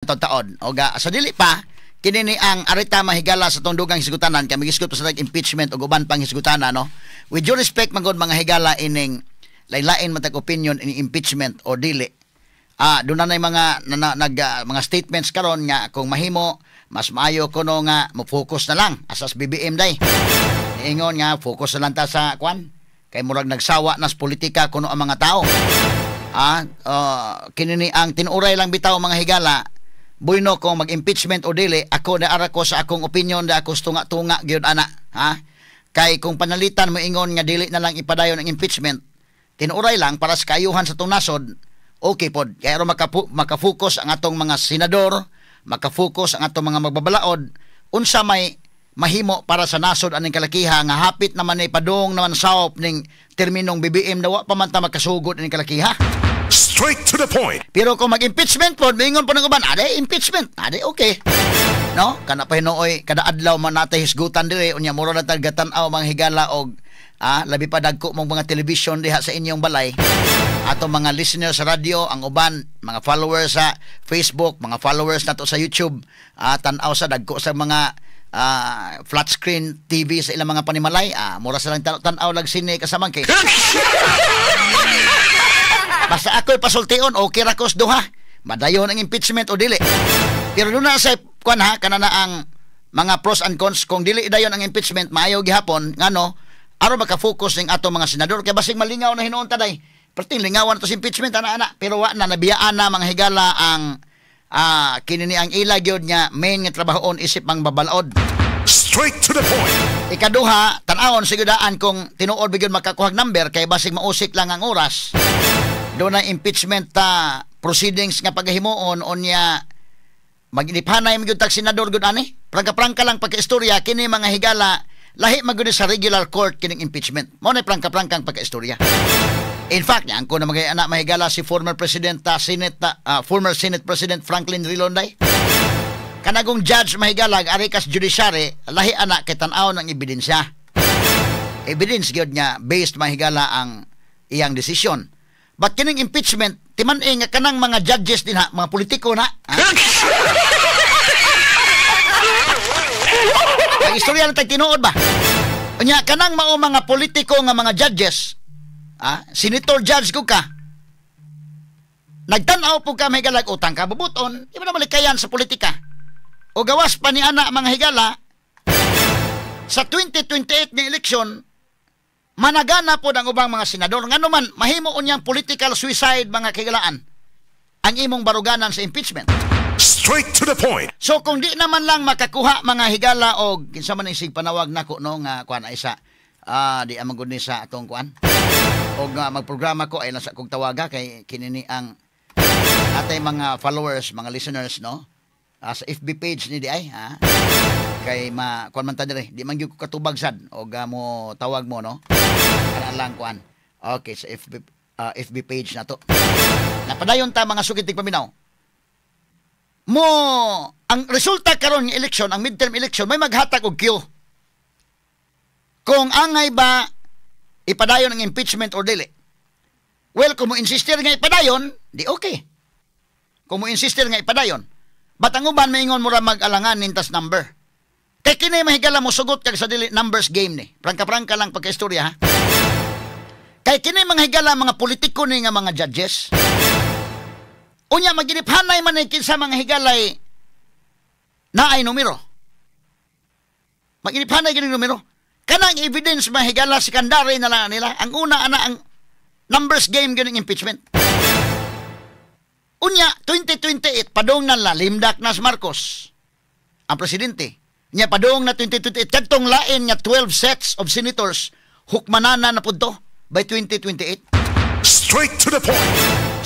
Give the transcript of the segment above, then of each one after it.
Taon. O ga, sa dili pa, kini ni ang arita mahigala sa tong dugang hisgutanan kay magisgot pa sa impeachment ug uban pang hisgutanan, no? With due respect man gud, mga higala, ining lain-lain man tag opinion ining impeachment o dili. Doon na mga na, na, nag mga statements karon nga kung mahimo mas maayo kuno nga mo-focus na lang asas BBM day. Niingon nga focus na lang ta sa kwan kay murag nagsawa na sa politika kuno ang mga tao. Kini ni ang tinuray lang bitaw, mga higala, bueno, kung mag-impeachment o dili, ako na ara ko sa akong opinion da ako tunga-tunga gyud ana, ha? Kay kung panalitan mo ingon nga dili na lang ipadayon ang impeachment, tinuray lang para sa kaayuhan sa atong nasod, okay pod. Kaya aron maka-focus ang atong mga senador, maka-focus ang atong mga magbabalaod, unsa may mahimo para sa nasod aning kalakiha nga hapit naman ni padung naman saop ning terminong BBM na wa pa man ta makasugod ning kalakiha. Straight to the point. Pero kung mag-impeachment po, mingon po ng uban, ade impeachment, ade okay. No? Kana pa hinuoy, kada adlaw man natay hisgutan dire, unya mura na tag tan-aw mga higala og labi pa dagko mong mga television diha sa inyong balay. Ato mga listeners sa radyo, ang uban, mga followers sa Facebook, mga followers nato sa YouTube, tan-aw sa dagko sa mga flat screen TV sa ilang mga panimalay, mura sa lang tan-aw lag sine kasamang kay. Basta ako'y pasultion, okay ra kos duha. Madayon ang impeachment o dili. Pero doon na sa kuan ha, kana na ang mga pros and cons kung dili dayon ang impeachment, maayo gihapon ngano aron maka-focus ning ato mga senador kay basig malingaw na hinuon ta day. Perting lingawan to sa impeachment ana ana, pero wa na nabiyaan na, mga higala, ang kini ni ang ila gyud nga main nga trabahoon isip mang babalaod. Straight to the point. Ikaduha, tan-awon sigudaan kung tinuod bigyon makakuhag number kay basig mausik lang ang oras. Doon na impeachment ta proceedings nga pagahimuon unya maginiphanay man gyud tag senador gud ani. Prangka-prangka lang pagkaistorya kini, mga higala, lahi man gyud sa regular court kining impeachment. Mao na prangka-prangkang pagkaistorya. In fact, niya ko na mga anak mahigala si former President Senate former Senate President Franklin Drilon day. Kanagong judge mahigala ari kas judiciary, lahi ana kay tan-aw ng ebidensya. Evidence gyud nga based mahigala ang iyang desisyon. But kining impeachment, timan-i nga kanang mga judges din ha, mga politiko na. Ha? Ang istorya lang tag tinuod ba? Unya kanang mao mga politiko nga mga judges, senator judge ko ka. Nagtan-aw po ka may galag utang ka bubuton, di ba na malikayan sa politika? O gawas pa ni ana, mga higala, sa 2028 nga eleksyon, managana po ang ubang mga senador. Ngano man, mahimo unyang political suicide, mga kahigalaan, ang imong baruganan sa impeachment. Straight to the point. So kung di naman lang makakuha, mga higala, og kinsa man isig panawag nako no nga kuan ay sa di amang gud ni sa atong kuan. Og magprograma ko ay lang sa kog tawaga kay kinini ang atay mga followers, mga listeners, no? Sa FB page ni di ay ha. Kay ma kuan man ta dire, di man gyud ko katubag sad og mo tawag mo, no. Kana lang kuan. Okay, sa FB page na to. Napadayon ta, mga sukit paminaw. Mo ang resulta karon ng eleksyon, ang midterm election, may maghatag og cue. Kung angay ba ipadayon ang impeachment or dili. Well, kung mo insistir nga ipadayon, di okay. Kung mo insistir nga ipadayon. But ang uban maingon mura mag-alangan nintas number. Kay kini mahigala mo sugot kag sa dili numbers game ni. Prangka-prangka lang pagka-istorya ha. Kay kini mga higala mga politiko ni nga mga judges. Unya maginiphanay man ni kinsa mga higalay naay numero. Maginiphanay gini numero. Kanang evidence mahigala secondary na lang nila. Ang una ana ang numbers game gining impeachment. Unya 2028 padung na la limdak na si Marcos ang presidente. Nya padung na 2028 kadtong lain nga 12 sets of senators hukmanana na pud to by 2028. Straight to the point.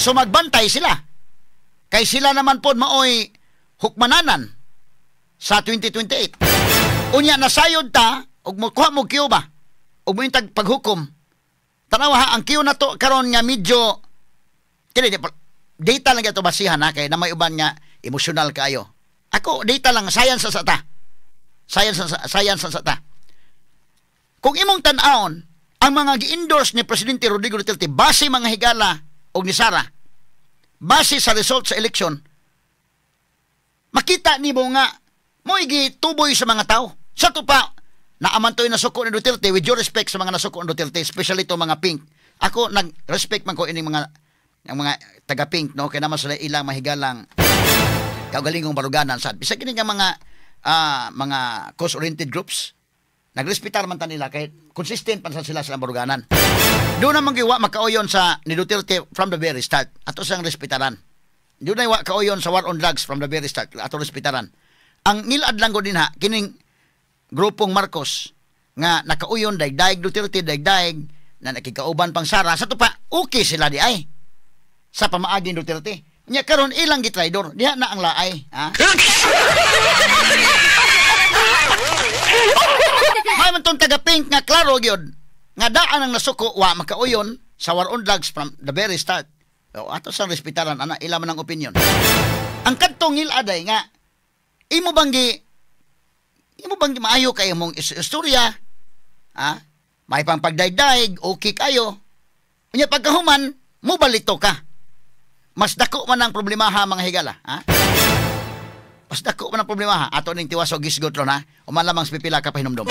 So magbantay sila. Kay sila naman pod maoy hukmananan sa 2028. Unya nasayod ta og mokuha mo kiyo ba? Og mointag paghukom. Tanawa ha, ang kiyo na to karon nga medyo kini data lang ito basihan ha kay na may uban nga emosyonal kaayo. Ako data lang, science sa ta. Science sa ta. Kung imong tan-awon ang mga gi-endorse ni Presidente Rodrigo Duterte base mga higala og ni Sara base sa result sa election, Makita nimo nga mo'y gituboy sa mga tao. Sa ato pa, naaman to'y nasuko ni Duterte, with due respect sa mga nasuko ni Duterte, especially to mga pink. Ako, nag-respect man ko ining mga ang mga taga-pink, no? Kaya naman sila ilang mahigalang kaugalingong baruganan sa bisag kini nga mga mga cause-oriented groups, nagrespetar man ta nila kay consistent pan sa sila sa baruganan. Doon naman giwa makauyon sa ni Duterte from the very start. Ato siyang respetaran. Doon na wa kauyon sa war on drugs from the very start. Ato respetaran. Ang ngilad lang ko din ha, kining grupong Marcos nga nakauyon daig-daig Duterte, daig-daig na nakikauban pang Sara sa pa, okay sila di ay sa pamaaging Duterte. Nya karon ilang gitraidor diha na ang laay, ha? May man tong taga-pink nga klaro gyud nga daan ang nasuko, wa makauyon sa war on drugs from the very start. O, ato sang respetaran ana ila man ang opinion. Ang kadtong ngiladay nga imo bang maayo kay imong istorya, ha? May pang pagdaigdaig, okay kayo. Unya pagkahuman, mo balito ka. Mas dako man ang problema ha, mga higala, ha? Mas dako man ang problema ha. Ato ning tiwas og gisgot ron ha. Uman lamang sa pipila ka pahinumdom.